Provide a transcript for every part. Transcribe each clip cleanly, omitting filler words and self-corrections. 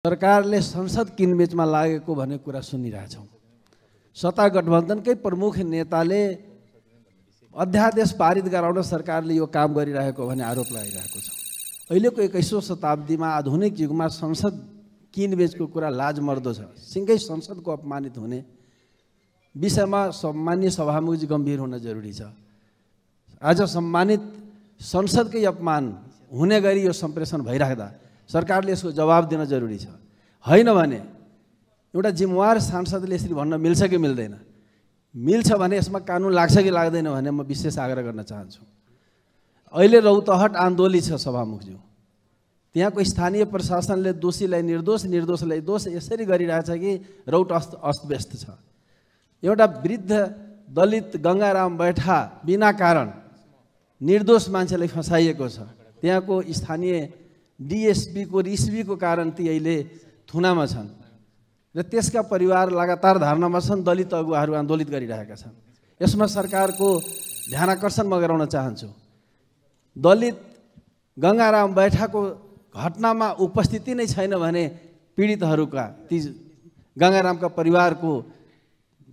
सरकारले संसद किनबेचमा लागेको भन्ने कुरा सुनिरहेछौँ। सत्ता गठबन्धनकै प्रमुख नेताले अध्यादेश पारित गराउन सरकारले यो काम गरिरहेको भन्ने आरोप लगाइरहेको छ। अहिलेको 21औं शताब्दीमा आधुनिक युगमा संसद किनबेचको कुरा लाजमर्दो छ। सिंगै संसदको अपमानित हुने विषयमा सम्मानीय सभामुखजी गम्भीर हुन जरुरी छ। आज सम्मानित संसदकै अपमान हुने गरी यो सम्प्रेषण भइराख्दा सरकारले यसको जवाब दिन जरुरी छ। हैन भने एउटा जिम्मेवार सांसदले यसरी भन्न मिल्छ कि मिल्दैन, मिल्छ भने यसमा कानुन लाग्छ कि लाग्दैन भने म विशेष आग्रह गर्न चाहन्छु। अहिले रौतहट आन्दोलित छ सभामुखज्यू, त्यहाँको स्थानीय प्रशासनले दोषीलाई निर्दोष, निर्दोषलाई दोष यसरी गरिरहेछ कि रौट अस्तव्यस्त छ। एउटा वृद्ध दलित गंगाराम बैठा बिना कारण निर्दोष मान्छेलाई फसाइएको छ। त्यहाँको स्थानीय डीएसपी को रिसबीको कारण ती अहिले थुनामा छन् र त्यसका परिवार लगातार धरनामा छन्। दलित अगुवाहरू आन्दोलित गरिरहेका छन्। यसमा सरकारको ध्यान आकर्षण म गराउन चाहन्छु। दलित गंगाराम बैठाको घटनामा उपस्थिति नै छैन भने पीडितहरूका ती गंगारामका परिवारको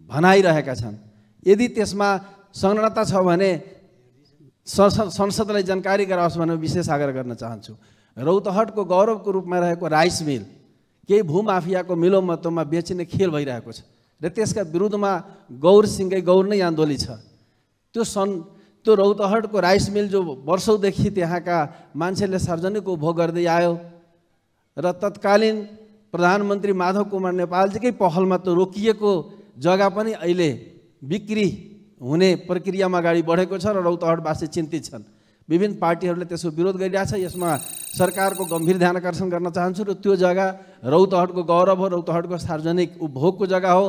भनाइरहेका छन्। यदि त्यसमा संलग्नता छ भने संसदलाई जानकारी गराओस् भनेर विशेष आग्रह गर्न चाहन्छु। रौतहटको गौरवको रूपमा रहेको राइस मिल केही भूमाफियाको मिलोमतोमा बेचिने खेल भइरहेको छ र त्यसका विरुद्धमा गौर सिंहै गौर नै आन्दोलित छ। त्यो रौतहटको राइस मिल जो वर्षौंदेखि त्यहाँका मान्छेले सार्वजनिक उपभोग गर्दै आयो र तत्कालीन प्रधानमन्त्री माधव कुमार नेपालजीकै पहलमा त्यो रोकिएको जग्गा पनि अहिले बिक्री हुने प्रक्रियामा अगाडि बढेको छ र रौतहटवासी चिन्तित छन्। विभिन्न पार्टीहरूले त्यसको विरोध गरिरहेछ। यसमा सरकारको गम्भीर ध्यान आकर्षण गर्न चाहन्छु र त्यो जग्गा रौतहटको गौरव हो, रौतहटको सार्वजनिक उपभोगको जग्गा हो।